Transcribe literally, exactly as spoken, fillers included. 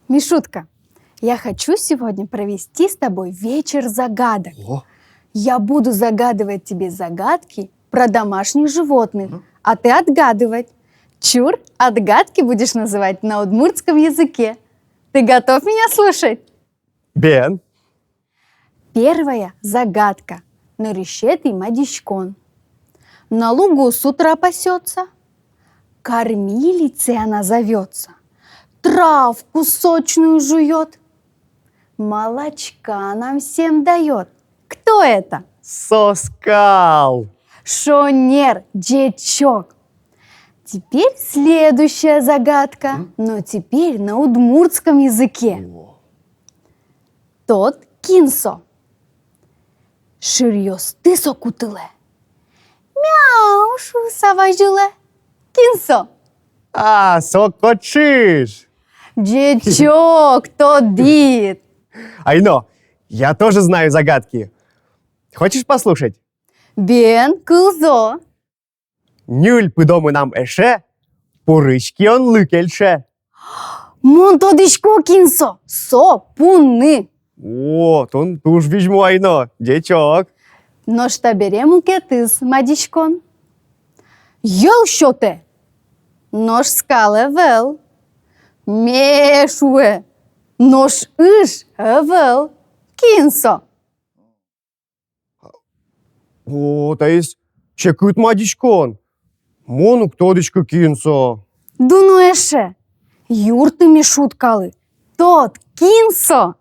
Мишутка, я хочу сегодня провести с тобой вечер загадок. О. Я буду загадывать тебе загадки про домашних животных, а ты отгадывать. Чур, отгадки будешь называть на удмуртском языке. Ты готов меня слушать? Бен. Первая загадка. Нырысетӥ мадиськон. На лугу с утра пасётся, кормилицей она зовётся, травку сочную жуёт, молочка нам всем даёт. Кто это? Со скал. Шонер, ӟечок. Теперь следующая загадка, но теперь на удмуртском языке. О. Тод, кин со. Шыръёсты со кутылэ, мяу шуса вазьылэ. Кин со? А, со кочыш. Ӟечок, тодӥд. Айно, я тоже знаю загадки. Хочешь послушать? Бен, кылзо. Ньыль пыдо мынам эше, пурысь кионлы кельше. Мон тодӥсько, кин со, со пуны. О, тон туж визьмо, Айно, ӟечок. Нош табере мукетыз мадиськон. Йӧл сётэ, нош скал ӧвӧл. Ме шуэ, нош ыж ӧвӧл. Кин со? О, таиз секыт мадиськон. Мон уг тодӥськы, кин со. Дуно эше, юртты Мишуткалы. Тод, кин со?